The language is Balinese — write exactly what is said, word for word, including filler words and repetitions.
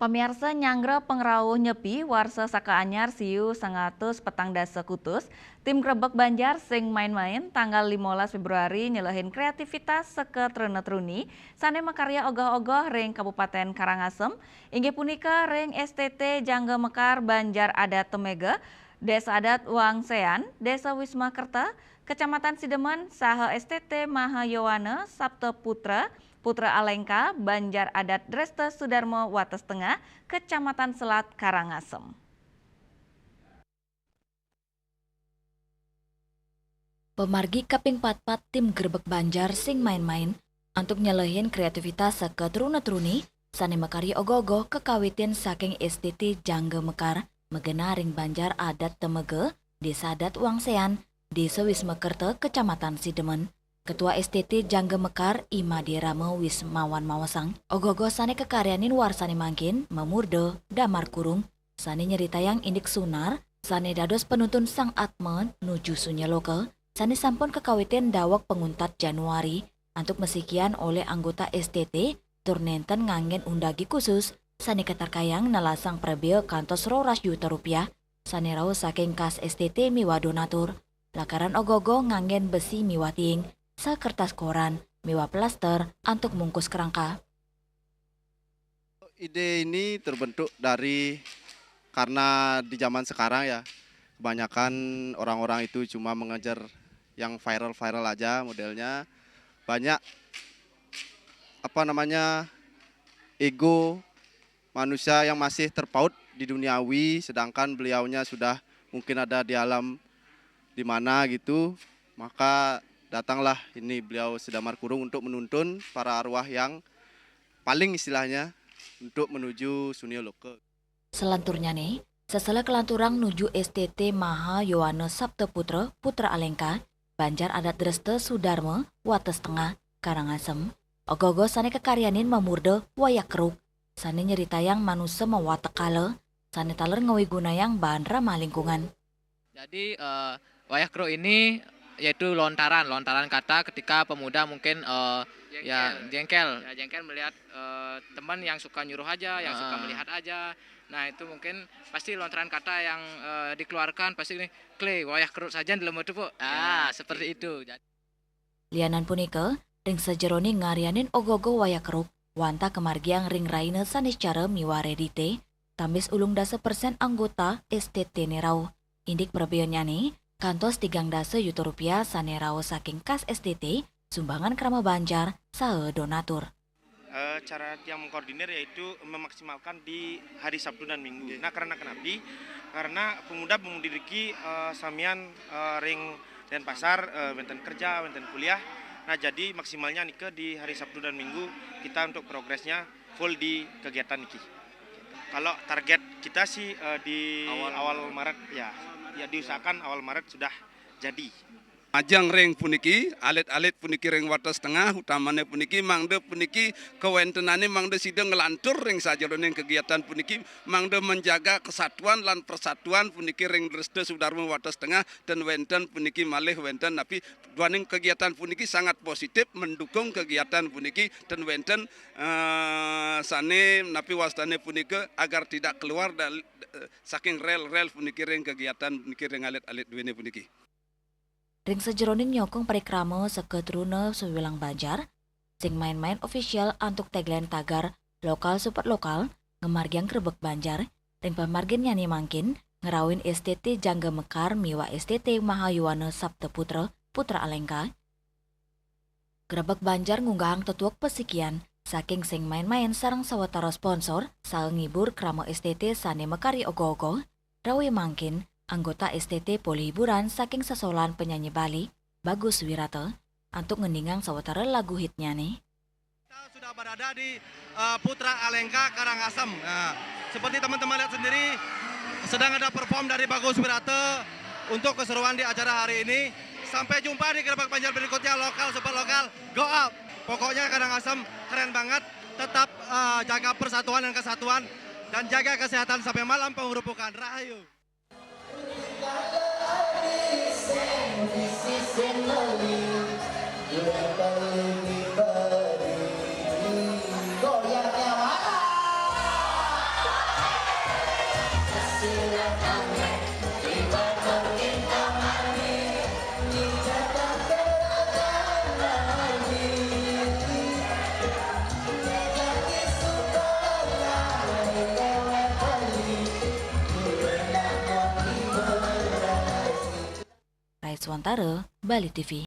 Pamiarsa, nyanggra pangrauh Nyepi warsa saka anyar siu sangatus petang dasa kutus, tim Grebeg Banjar sing main-main tanggal limolas Februari nyelehin kreativitas saka truna-truni sane makarya ogoh-ogoh ring Kabupaten Karangasem, inggih punika ring S T T Jangga Mekar Banjar Adat Temega, Desa Adat Wangsean, Desa Wisma Kerta, Kecamatan Sidemen, saha S T T Mahayowana Sapta Putra, Putra Alengka, Banjar Adat Dresta Sudarma Wates Tengah, Kecamatan Selat, Karangasem. Pemargi kaping patpat tim Grebeg Banjar sing main-main antuk nyelehin kreativitas saka truna-truni sane makarya ogoh-ogoh kakawitin saking S T T Jangga Mekar magena ring Banjar Adat Temega, Desa Adat Wangsean, Desa Wisma Kerta, Kecamatan Sidemen. Ketua S T T Jangga Mekar, I Made Rama Wismawan maosang, ogoh-ogoh sane kakaryanin warsane mangkin mamurda Damar Kurung, sane nyeritayang indik sunar sane dados penuntun Sang Atma nuju sunya loka, sane sampun kakawitin daweg panguntat Januari antuk masikian olih anggota S T T tur nenten nganggen undagi khusus sane katarkayang nelasang prabea kantos roras yuta rupiah sane rauh saking kas S T T miwah donatur, lakaran ogoh-ogoh nganggen besi miwah tiing, sakertas koran, miwah plaster antuk mungkus kerangka. Ide ini terbentuk dari, karena di zaman sekarang ya, kebanyakan orang-orang itu cuma mengejar yang viral-viral aja modelnya. Banyak, apa namanya, ego manusia yang masih terpaut di duniawi, sedangkan beliaunya sudah mungkin ada di alam di mana gitu. Maka datanglah ini beliau Sedamar Kurung untuk menuntun para arwah yang paling istilahnya untuk menuju sunya loka. Selanturnyane, sesela kalanturang nuju S T T Mahayowana Sapta Putra, Putra Alengka, Banjar Adat Dresta Sudarma, Wates Tengah, Karangasem, ogoh-ogoh sane kakaryanin mamurda wayah keruk, sane nyeritayang manusa mawatek kala, sane taler ngawigunayang bahan ramah lingkungan. Jadi, eh, wayah keruk ini yaitu lontaran, lontaran kata ketika pemuda mungkin, eh, ya, jengkel. Ya, jengkel melihat, eh, teman yang suka nyuruh aja, yang suka melihat aja. Nah, itu mungkin pasti lontaran kata yang, eh, dikeluarkan pasti ini, "Kle, wayah keruk saja dalam itu, Puk." Ah, seperti itu. Jadi Lianan punika, ring sajeroning ngaryanin ogoh-ogoh wayah keruk, wantah kamargiang ring rahina Saniscara miwah Redite, tambis ulung dasa persen anggota S T T-ne rauh. Indik prabeannyane, kantos tigang dasa yuta rupiah sane rauh saking kas S T T, sumbangan krama banjar, saha donatur. Eh, cara tiang mengkoordinir yaitu memaksimalkan di hari Sabtu dan Minggu. Nggih. Nah, karena kenapi? Karena pemuda-pemudi riki, eh, samian, eh, ring Denpasar, eh, wenten kerja, wenten kuliah. Nah, jadi maksimalnya nika di hari Sabtu dan Minggu kita untuk progresnya full di kegiatan niki. Kalau target kita sih, eh, di awal Maret, ya. Ya, diusahakan awal Maret sudah jadi. Majeng ring puniki, alit-alit puniki ring Wates Tengah, utamane puniki mangda puniki kawentenane mangda sida nglantur ring sajeroning kegiatan puniki, mangda menjaga kesatuan lan persatuan puniki ring Dresta Sudarma Wates Tengah, ten wenten puniki malih wenten napi duaning kegiatan puniki sangat positif mendukung kegiatan puniki, ten wenten, eh, sane napi wastane punika agar tidak keluar dari, eh, saking rel-rel puniki ring kegiatan puniki ring alit-alit duene puniki. Ring sajeroning nyokong parikrama saka truna sawilang banjar, sing main-main official antuk tagline tagar lokal support lokal, ngamargiang Grebeg Banjar, ring pamarginnyane mangkin, ngrauhin S T T Jangga Mekar miwah S T T Mahayowana Sapta Putra, Putra Alengka. Grebeg Banjar ngunggahang tetuek pasikian, saking sing main-main sareng sawatara sponsor, saha ngibur krama S T T sane makarya ogoh-ogoh, Rauh mangkin, anggota S T T polih hiburan saking sesolahan penyanyi Bali, Bagus Wirata, antuk ngendingang sawatara lagu hitnyane. Kita sudah berada di, eh, Putra Alengka Karangasem. Nah, seperti teman-teman lihat sendiri, sedang ada perform dari Bagus Wirata untuk keseruan di acara hari ini. Sampai jumpa di Grebeg Banjar berikutnya, lokal, super lokal. Go up. Pokoknya Karangasem keren banget. Tetap, eh, jaga persatuan dan kesatuan dan jaga kesehatan sampai malam pengrupukan. Rahayu. Suantara Bali T V.